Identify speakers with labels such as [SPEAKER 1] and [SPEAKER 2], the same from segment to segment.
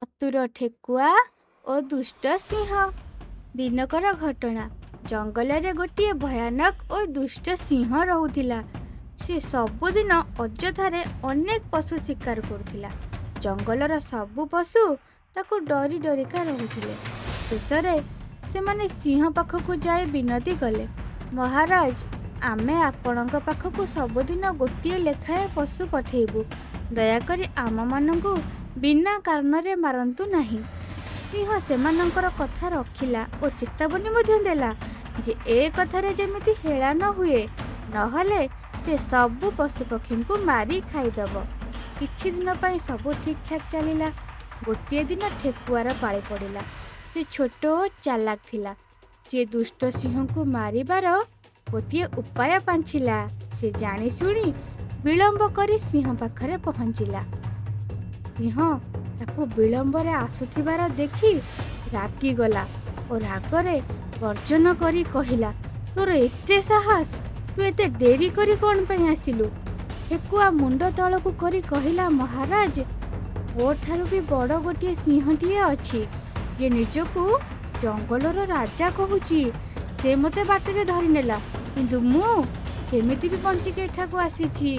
[SPEAKER 1] ଚତୁର ଠେକୁଆ ଓ ଦୁଷ୍ଟ ସିଂହ। ଦିନକର ଘଟଣା। ଜଙ୍ଗଲରେ ଗୋଟିଏ ଭୟାନକ ଓ ଦୁଷ୍ଟ ସିଂହ ରହୁଥିଲା। ସେ ସବୁଦିନ ଅଯଥାରେ ଅନେକ ପଶୁ ଶିକାର କରୁଥିଲା। ଜଙ୍ଗଲର ସବୁ ପଶୁ ତାକୁ ଡରି ଡରିକା ରହୁଥିଲେ। ଶେଷରେ ସେମାନେ ସିଂହ ପାଖକୁ ଯାଇ ବିନତି କଲେ, ମହାରାଜ, ଆମେ ଆପଣଙ୍କ ପାଖକୁ ସବୁଦିନ ଗୋଟିଏ ଲେଖାଏଁ ପଶୁ ପଠେଇବୁ। ଦୟାକରି ଆମମାନଙ୍କୁ ବିନା କାରଣରେ ମାରନ୍ତୁ ନାହିଁ। ସିଂହ ସେମାନଙ୍କର କଥା ରଖିଲା ଓ ଚେତାବନୀ ମଧ୍ୟ ଦେଲା ଯେ ଏ କଥାରେ ଯେମିତି ହେଳା ନ ହୁଏ, ନହେଲେ ସେ ସବୁ ପଶୁପକ୍ଷୀଙ୍କୁ ମାରି ଖାଇଦବ। କିଛି ଦିନ ପାଇଁ ସବୁ ଠିକ୍ ଠାକ୍ ଚାଲିଲା। ଗୋଟିଏ ଦିନ ଠେକୁଆର ପାଳି ପଡ଼ିଲା। ସେ ଛୋଟ ଓ ଚାଲାକ ଥିଲା। ସିଏ ଦୁଷ୍ଟ ସିଂହକୁ ମାରିବାର ଗୋଟିଏ ଉପାୟ ପାଞ୍ଚିଲା। ସେ ଜାଣିଶୁଣି ବିଳମ୍ବ କରି ସିଂହ ପାଖରେ ପହଞ୍ଚିଲା। ସିଂହ ତାକୁ ବିଳମ୍ବରେ ଆସୁଥିବାର ଦେଖି ରାଗିଗଲା ଓ ରାଗରେ ଗର୍ଜନ କରି କହିଲା, ତୋର ଏତେ ସାହସ, ତୁ ଏତେ ଡେରି କରି କ'ଣ ପାଇଁ ଆସିଲୁ? ଠେକୁଆ ମୁଣ୍ଡ ତଳକୁ କରି କହିଲା, ମହାରାଜ, ମୋ ଠାରୁ ବି ବଡ଼ ଗୋଟିଏ ସିଂହଟିଏ ଅଛି, ଯିଏ ନିଜକୁ ଜଙ୍ଗଲର ରାଜା କହୁଛି। ସେ ମୋତେ ବାଟରେ ଧରିନେଲା, କିନ୍ତୁ ମୁଁ କେମିତି ବି ବଞ୍ଚିକି ଏଠାକୁ ଆସିଛି।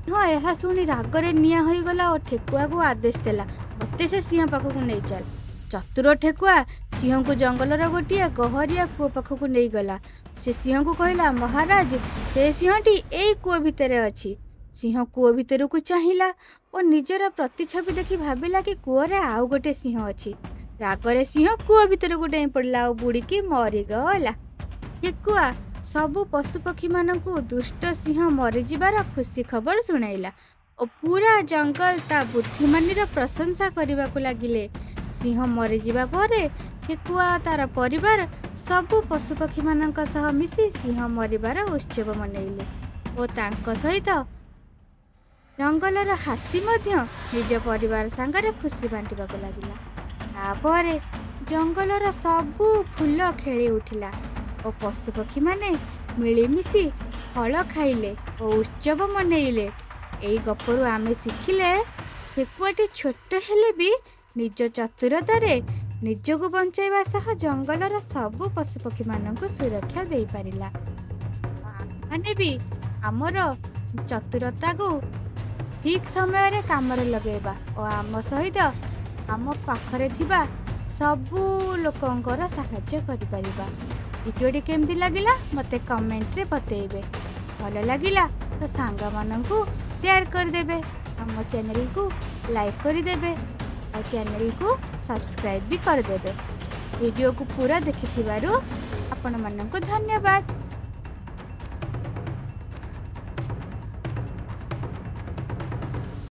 [SPEAKER 1] ହଁ, ଏହା ଶୁଣି ରାଗରେ ନିଆଁ ହୋଇଗଲା ଓ ଠେକୁଆକୁ ଆଦେଶ ଦେଲା, ମୋତେ ସେ ସିଂହ ପାଖକୁ ନେଇ ଚାଲ। ଚତୁର ଠେକୁଆ ସିଂହକୁ ଜଙ୍ଗଲର ଗୋଟିଏ ଗହରିଆ କୂଅ ପାଖକୁ ନେଇଗଲା। ସେ ସିଂହକୁ କହିଲା, ମହାରାଜ, ସେ ସିଂହଟି ଏଇ କୂଅ ଭିତରେ ଅଛି। ସିଂହ କୂଅ ଭିତରକୁ ଚାହିଁଲା ଓ ନିଜର ପ୍ରତିଛବି ଦେଖି ଭାବିଲା କି କୂଅରେ ଆଉ ଗୋଟେ ସିଂହ ଅଛି। ରାଗରେ ସିଂହ କୂଅ ଭିତରକୁ ଡେଇଁ ପଡ଼ିଲା ଆଉ ବୁଡ଼ିକି ମରିଗଲା। ଠେକୁଆ ସବୁ ପଶୁପକ୍ଷୀମାନଙ୍କୁ ଦୁଷ୍ଟ ସିଂହ ମରିଯିବାର ଖୁସି ଖବର ଶୁଣାଇଲା ଓ ପୁରା ଜଙ୍ଗଲ ତା ବୁଦ୍ଧିମାନୀର ପ୍ରଶଂସା କରିବାକୁ ଲାଗିଲେ। ସିଂହ ମରିଯିବା ପରେ ଠେକୁଆ ତାର ପରିବାର ସବୁ ପଶୁପକ୍ଷୀମାନଙ୍କ ସହ ମିଶି ସିଂହ ମରିବାର ଉତ୍ସବ ମନେଇଲେ ଓ ତାଙ୍କ ସହିତ ଜଙ୍ଗଲର ହାତୀ ମଧ୍ୟ ନିଜ ପରିବାର ସାଙ୍ଗରେ ଖୁସି ବାଣ୍ଟିବାକୁ ଲାଗିଲା। ତାପରେ ଜଙ୍ଗଲର ସବୁ ଫୁଲ ଖେଳି ଉଠିଲା ଓ ପଶୁପକ୍ଷୀମାନେ ମିଳିମିଶି ଫଳ ଖାଇଲେ ଓ ଉତ୍ସବ ମନେଇଲେ। ଏଇ ଗପରୁ ଆମେ ଶିଖିଲେ, ଠେକୁଆଟି ଛୋଟ ହେଲେ ବି ନିଜ ଚତୁରତାରେ ନିଜକୁ ବଞ୍ଚାଇବା ସହ ଜଙ୍ଗଲର ସବୁ ପଶୁପକ୍ଷୀମାନଙ୍କୁ ସୁରକ୍ଷା ଦେଇପାରିଲା। ମାନେ ବି ଆମର ଚତୁରତାକୁ ଠିକ୍ ସମୟରେ କାମରେ ଲଗେଇବା ଓ ଆମ ସହିତ ଆମ ପାଖରେ ଥିବା ସବୁ ଲୋକଙ୍କର ସାହାଯ୍ୟ କରିପାରିବା। ଭିଡ଼ିଓଟି କେମିତି ଲାଗିଲା ମୋତେ କମେଣ୍ଟରେ ବତେଇବେ। ଭଲ ଲାଗିଲା ତ ସାଙ୍ଗମାନଙ୍କୁ ସେୟାର କରିଦେବେ, ଆମ ଚ୍ୟାନେଲକୁ ଲାଇକ୍ କରିଦେବେ ଆଉ ଚ୍ୟାନେଲକୁ ସବସ୍କ୍ରାଇବ୍ ବି କରିଦେବେ। ଭିଡ଼ିଓକୁ ପୁରା ଦେଖିଥିବାରୁ ଆପଣମାନଙ୍କୁ ଧନ୍ୟବାଦ।